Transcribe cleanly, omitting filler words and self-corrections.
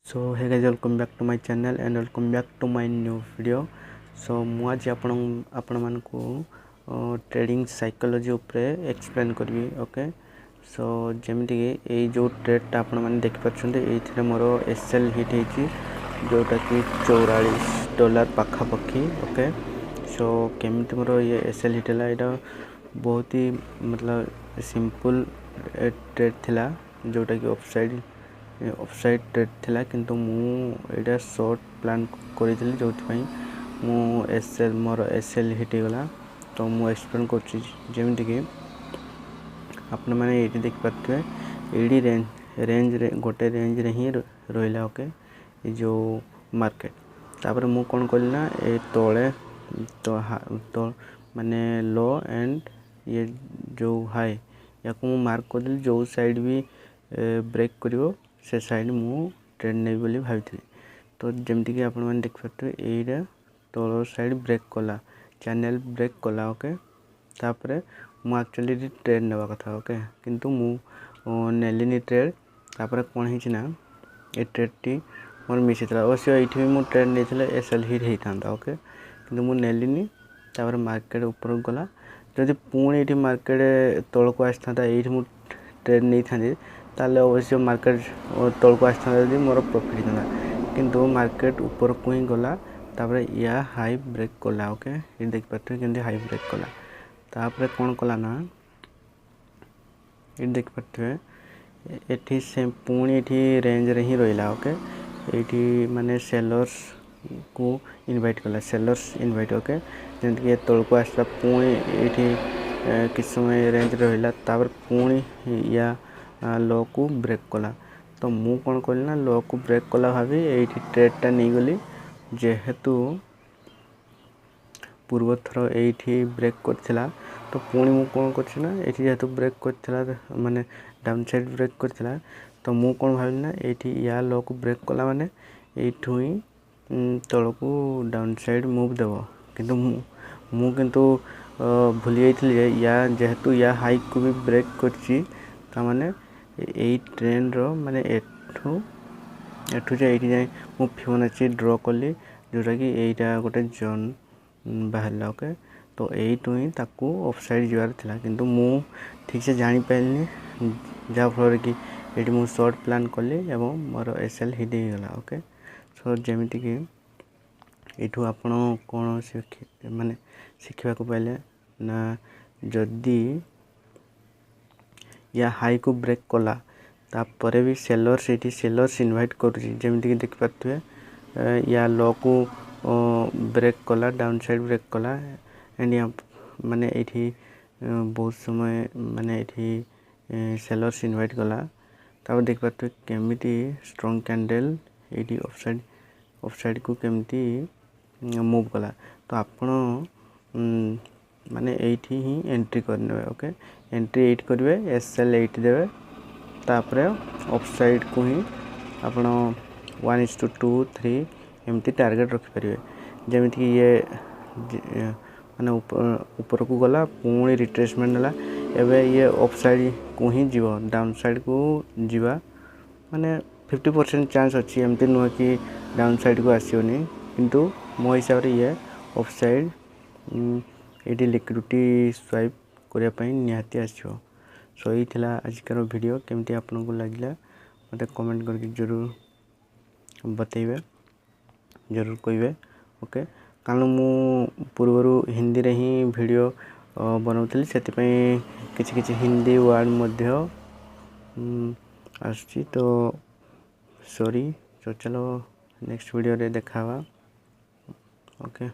So hey guys, welcome back to my channel and welcome back to my new video. So ମୁଁ ଆଜି ଆପଣମାନଙ୍କୁ trading psychology ଉପରେ explain କରିବି। Okay, show ଯେମିତିକି ଏଇ ଯେଉଁ ଟ୍ରେଡ଼ଟା ଆପଣମାନେ ଦେଖିପାରୁଛନ୍ତି, ଏଇଥିରେ ମୋର ଏସ୍ ଏଲ୍ ହିଟ୍ ହେଇଛି, ଯେଉଁଟାକି 44 ଡଲାର ପାଖାପାଖି। ଓକେ, ସୋ କେମିତି ମୋର ଇଏ ଏସ୍ ଏଲ୍ ହିଟ୍ ହେଲା? ଏଇଟା ବହୁତ ହି ମତଲବ ସିମ୍ପଲ୍ ଟ୍ରେଡ଼୍ ଥିଲା, ଯେଉଁଟାକି ଅପସାଇଡ଼୍ ଟ୍ରେଡ଼୍ ଥିଲା, କିନ୍ତୁ ମୁଁ ଏଇଟା ସର୍ଟ ପ୍ଲାନ୍ କରିଥିଲି, ଯେଉଁଥିପାଇଁ ମୁଁ ଏସ୍ ଏଲ୍ ମୋର ଏସ୍ ଏଲ୍ ହିଟ୍ ହେଇଗଲା। ତ ମୁଁ ଏକ୍ସପ୍ଲେନ୍ କରୁଛି। ଯେମିତିକି ଆପଣମାନେ ଏଇଠି ଦେଖିପାରୁଥିବେ, ଏଇଠି ରେଞ୍ଜରେ, ଗୋଟେ ରେଞ୍ଜରେ ହିଁ ରହିଲା। ଓକେ, ଏ ଯେଉଁ ମାର୍କେଟ, ତାପରେ ମୁଁ କ'ଣ କଲି ନା, ଏ ତଳେ ତ ମାନେ ଲୋ ଆଣ୍ଡ ଇଏ ଯେଉଁ ହାଇ, ୟାକୁ ମୁଁ ମାର୍କ କରିଦେଲି। ଯେଉଁ ସାଇଡ଼୍ ବି ବ୍ରେକ୍ କରିବ, ସେ ସାଇଡ଼୍ ମୁଁ ଟ୍ରେଡ଼୍ ନେବି ବୋଲି ଭାବିଥିଲି। ତ ଯେମିତିକି ଆପଣମାନେ ଦେଖିପାରୁଥିବେ, ଏଇଟା ତଳ ସାଇଡ଼୍ ବ୍ରେକ୍ କଲା, ଚ୍ୟାନେଲ୍ ବ୍ରେକ୍ କଲା। ଓକେ, ତାପରେ ମୁଁ ଆକ୍ଚୁଆଲି ଟ୍ରେଡ଼୍ ନେବା କଥା। ଓକେ, କିନ୍ତୁ ମୁଁ ନେଲିନି ଟ୍ରେଡ଼୍। ତାପରେ କ'ଣ ହେଇଛି ନା, ଏ ଟ୍ରେଡ଼୍ଟି ମୋର ମିସ୍ ହେଇଥିଲା। ଅବଶ୍ୟ ଏଇଠି ବି ମୁଁ ଟ୍ରେଡ଼୍ ନେଇଥିଲେ ଏସ୍ ଏଲ୍ ହିଟ୍ ହେଇଥାନ୍ତା। ଓକେ, କିନ୍ତୁ ମୁଁ ନେଲିନି। ତାପରେ ମାର୍କେଟ ଉପରକୁ ଗଲା। ଯଦି ପୁଣି ଏଇଠି ମାର୍କେଟ ତଳକୁ ଆସିଥାନ୍ତା, ଏଇଠି ମୁଁ ଟ୍ରେଡ଼୍ ନେଇଥାନ୍ତି, ତାହେଲେ ଅବଶ୍ୟ ମାର୍କେଟ ତଳକୁ ଆସିଥାନ୍ତା ଯଦି, ମୋର ପ୍ରଫିଟ୍ ହେଇଥାନ୍ତା। କିନ୍ତୁ ମାର୍କେଟ ଉପରକୁ ହିଁ ଗଲା। ତାପରେ ୟା ହାଇ ବ୍ରେକ୍ କଲା। ଓକେ, ଏଠି ଦେଖିପାରୁଥିବେ କେମିତି ହାଇ ବ୍ରେକ୍ କଲା। ତାପରେ କ'ଣ କଲା ନା, ଏଠି ଦେଖିପାରୁଥିବେ, ଏଠି ସେ ପୁଣି ଏଠି ରେଞ୍ଜରେ ହିଁ ରହିଲା। ଓକେ, ଏଇଠି ମାନେ ସେଲର୍ସକୁ ଇନଭାଇଟ୍ କଲା, ସେଲର୍ସ ଇନଭାଇଟ୍। ଓକେ, ଯେମିତିକି ତଳକୁ ଆସିଲା, ପୁଣି ଏଇଠି କିଛି ସମୟ ରେଞ୍ଜରେ ରହିଲା, ତାପରେ ପୁଣି ୟା ଲୋକୁ ବ୍ରେକ୍ କଲା। ତ ମୁଁ କ'ଣ କଲି ନା, ଲୋକୁ ବ୍ରେକ୍ କଲା ଭାବି ଏଇଠି ଟ୍ରେଡ଼୍ଟା ନେଇଗଲି। ଯେହେତୁ ପୂର୍ବ ଥର ଏଇଠି ବ୍ରେକ୍ କରିଥିଲା, ତ ପୁଣି ମୁଁ କ'ଣ କରିଛି ନା, ଏଇଠି ଯେହେତୁ ବ୍ରେକ୍ କରିଥିଲା, ମାନେ ଡାଉନ୍ ସାଇଡ଼୍ ବ୍ରେକ୍ କରିଥିଲା, ତ ମୁଁ କ'ଣ ଭାବିଲି ନା, ଏଇଠି ୟା ଲୋକୁ ବ୍ରେକ୍ କଲା ମାନେ ଏଇଠୁ ହିଁ ତଳକୁ ଡାଉନ୍ ସାଇଡ଼୍ ମୁଭ୍ ଦେବ। କିନ୍ତୁ ମୁଁ କିନ୍ତୁ ଭୁଲି ଯାଇଥିଲି ଯେ ୟା ଯେହେତୁ ୟା ହାଇକୁ ବି ବ୍ରେକ୍ କରିଛି, ତାମାନେ ଏଇ ଟ୍ରେଣ୍ଡର ମାନେ ଏଠୁ ଯେ ଏଇଠି ଯାଏଁ ମୁଁ ଫିବୋନାଚି ଡ୍ର କଲି, ଯେଉଁଟାକି ଏଇଟା ଗୋଟେ ଜୋନ୍ ବାହାରିଲା। ଓକେ, ତ ଏଇଠୁ ହିଁ ତାକୁ ଅଫ୍ ସାଇଡ଼୍ ଯିବାର ଥିଲା, କିନ୍ତୁ ମୁଁ ଠିକ୍ସେ ଜାଣିପାରିଲିନି, ଯାହାଫଳରେ କି ଏଇଠି ମୁଁ ସର୍ଟ ପ୍ଲାନ୍ କଲି ଏବଂ ମୋର ଏସ୍ ଏଲ୍ ହିଟ୍ ହେଇଗଲା। ଓକେ, ସୋ ଯେମିତିକି ଏଇଠୁ ଆପଣ କ'ଣ ମାନେ ଶିଖିବାକୁ ପାଇଲେ ନା, ଯଦି ୟା ହାଇକୁ ବ୍ରେକ୍ କଲା, ତାପରେ ବି ସେଲର୍ସ, ଏଇଠି ସେଲର୍ସ ଇନଭାଇଟ୍ କରୁଛି। ଯେମିତିକି ଦେଖିପାରୁଥିବେ, ୟା ଲୋକୁ ବ୍ରେକ୍ କଲା, ଡାଉନ୍ ସାଇଡ଼୍ ବ୍ରେକ୍ କଲା ଆଣ୍ଡ ୟା ମାନେ ଏଇଠି ବହୁତ ସମୟ ମାନେ ଏଇଠି ସେଲର୍ସ ଇନଭାଇଟ୍ କଲା। ତାପରେ ଦେଖିପାରୁଥିବେ କେମିତି ଷ୍ଟ୍ରଙ୍ଗ କ୍ୟାଣ୍ଡେଲ୍ ଏଇଠି ଅଫ୍ ସାଇଡ଼୍କୁ କେମିତି ମୁଭ୍ କଲା। ତ ଆପଣ ମାନେ ଏଇଠି ହିଁ ଏଣ୍ଟ୍ରି କରିନେବେ। ଓକେ, ଏଣ୍ଟ୍ରି ଏଇଠି କରିବେ, ଏସ୍ ଏଲ୍ ଏଇଠି ଦେବେ, ତାପରେ ଅଫ୍ ସାଇଡ଼୍କୁ ହିଁ ଆପଣ 1:2, 3 ଏମିତି ଟାର୍ଗେଟ୍ ରଖିପାରିବେ। ଯେମିତିକି ଇଏ ମାନେ ଉପରକୁ ଗଲା, ପୁଣି ରିଟ୍ରେସମେଣ୍ଟ ନେଲା, ଏବେ ଇଏ ଅଫ୍ ସାଇଡ଼୍କୁ ହିଁ ଯିବ। ଡାଉନ୍ ସାଇଡ଼୍କୁ ଯିବା ମାନେ 50% ଚାନ୍ସ ଅଛି। ଏମିତି ନୁହେଁ କି ଡାଉନ୍ ସାଇଡ଼୍କୁ ଆସିବନି, କିନ୍ତୁ ମୋ ହିସାବରେ ଇଏ ଅଫ୍ ସାଇଡ଼୍ ଏଇଠି ଲିକ୍ୱିଡ଼ିଟି ସୁଇପ୍ କରିବା ପାଇଁ ନିହାତି ଆସିବ। ସୋ ଏଇ ଥିଲା ଆଜିକାର ଭିଡ଼ିଓ। କେମିତି ଆପଣଙ୍କୁ ଲାଗିଲା, ମୋତେ କମେଣ୍ଟ କରିକି ଜରୁର ବତେଇବେ, ଜରୁର କହିବେ। ଓକେ, କାରଣ ମୁଁ ପୂର୍ବରୁ ହିନ୍ଦୀରେ ହିଁ ଭିଡ଼ିଓ ବନାଉଥିଲି, ସେଥିପାଇଁ କିଛି କିଛି ହିନ୍ଦୀ ୱାର୍ଡ଼ ମଧ୍ୟ ଆସୁଛି, ତ ସରି। ତ ଚାଲ, ନେକ୍ସଟ ଭିଡ଼ିଓରେ ଦେଖା ହେବା। ଓକେ।